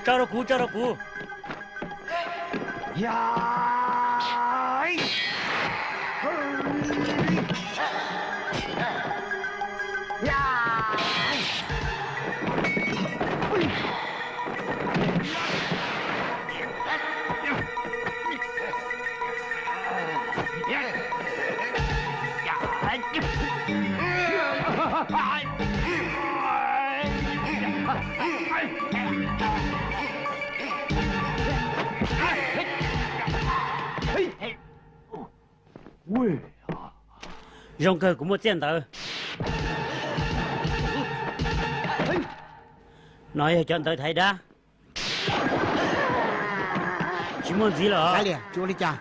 Tso rau kuv, tso rau kuv. Zoo kawg kuv muaj txiaj ntawv. No yog cov ntawv thaiv dab. Tsis muaj ntxiv lawm. Kav liam, tsis ua li cas.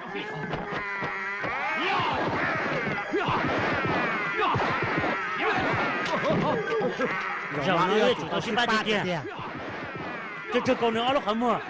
Zaum no yuav tsum tau sib pab tiag tiag. Tsawg tsawg kaus nws ob lub qhov muag.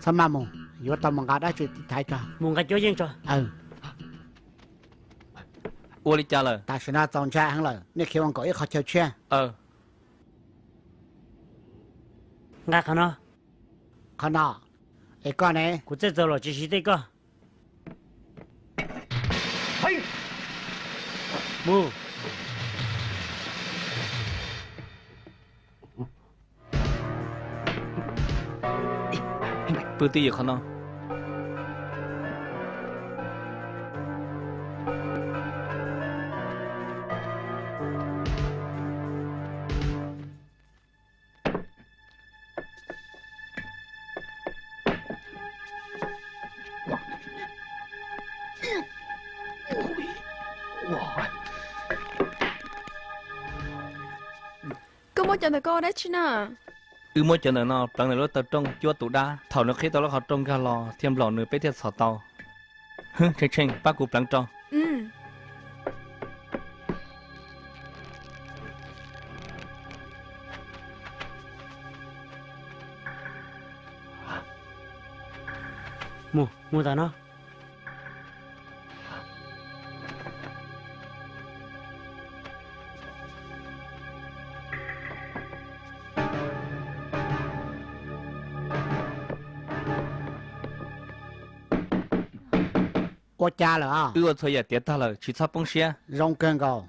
Txhob maj mus, yuav tau mus nqa dab tsi thaiv tso. Mus nqa cuab yeej tso. Ua li cas lawm? Tam sim no txaus ntshai heev lawm, nej khiav ua nkaum ib qhov chaw tshiab. Nqa qhov no. Qhov no. Es koj ne? Kuv txawj txaus los tsis siv tej koj. Mus. Pw twj ywm qhov no. Koj muab cov ntawm koj ua dab tsi na? Wb muab cov ntawm no pleev nws lub taw rooj cuab tus dab, thaum nws qhib tau lub qhov rooj nkag los thiaj nplaum nws peb thiaj txhom tau. Hwb, Tsheej Tsheej, pab kuv pleev rau. Mus, mus ntawm no. Ua cas lawm? Wb ua txhua yam tiav tag lawm, tsis txhob poob siab. Zoo kawg nkaus.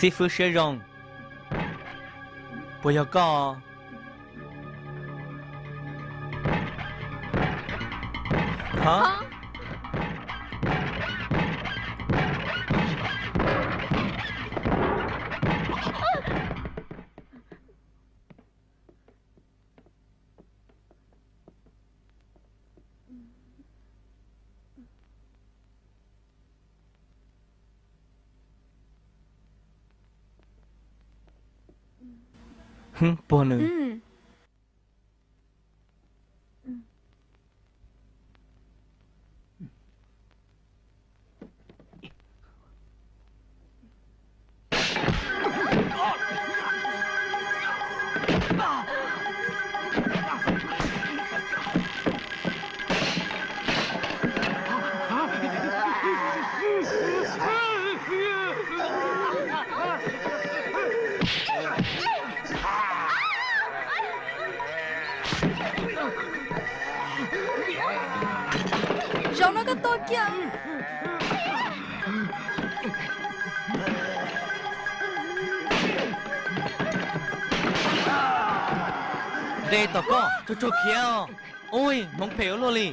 Xib fwb Siab Zoo, puas yog koj? Hwb, puag nws. Zaum no koj tua kiag. De tom koj, tsuag tsuag khiav os. Ui, hmoov phem ua luaj li.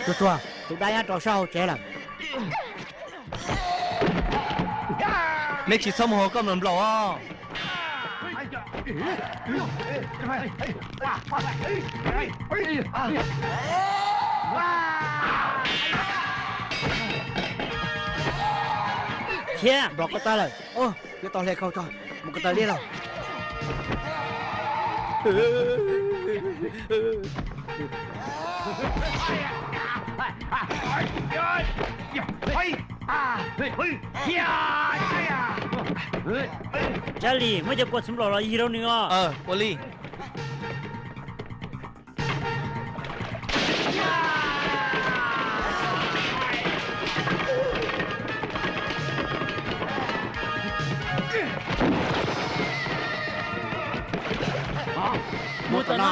Tsuag tsuag, tus dab nyab rov sab hauv tsev lawm. Neb tsis txhob mus hauv koj nplaum nplaum os. Thiab nplov koj tab lawm. Yuav tau hle khau tso, mus ko taw liab los. Tsab Lis, muab cov kua txwv nplaum los yig rau nws os. Ua li. Mus tom no.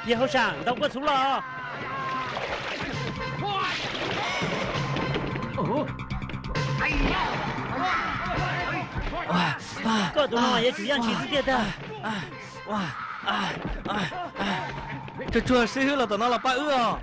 Yawg hauj sam, ntaus kua txwv los. Koj tus no mas yuav tsum yaj ntshis xwb tiag tag. Tsuag tsuag, xib hwb los tom no los pab wb os.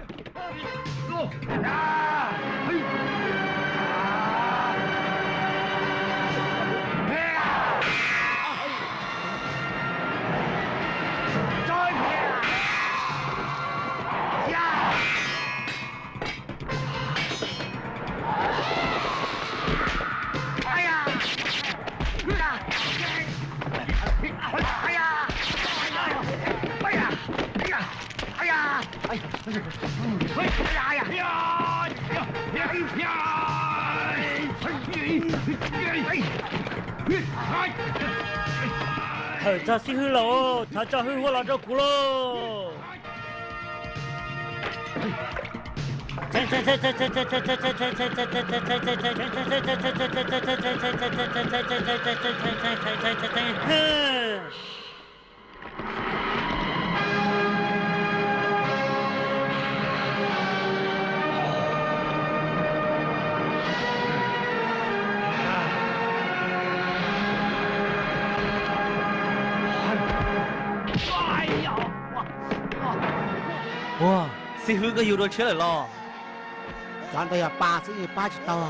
Hawm txog xib hwb lauj, thov tso hwj huaj los rau kuv lauj. Ua, xib hwb, koj yug dua tshiab lawm los? Cov ntawd yog pa xwb, pab tsis tau.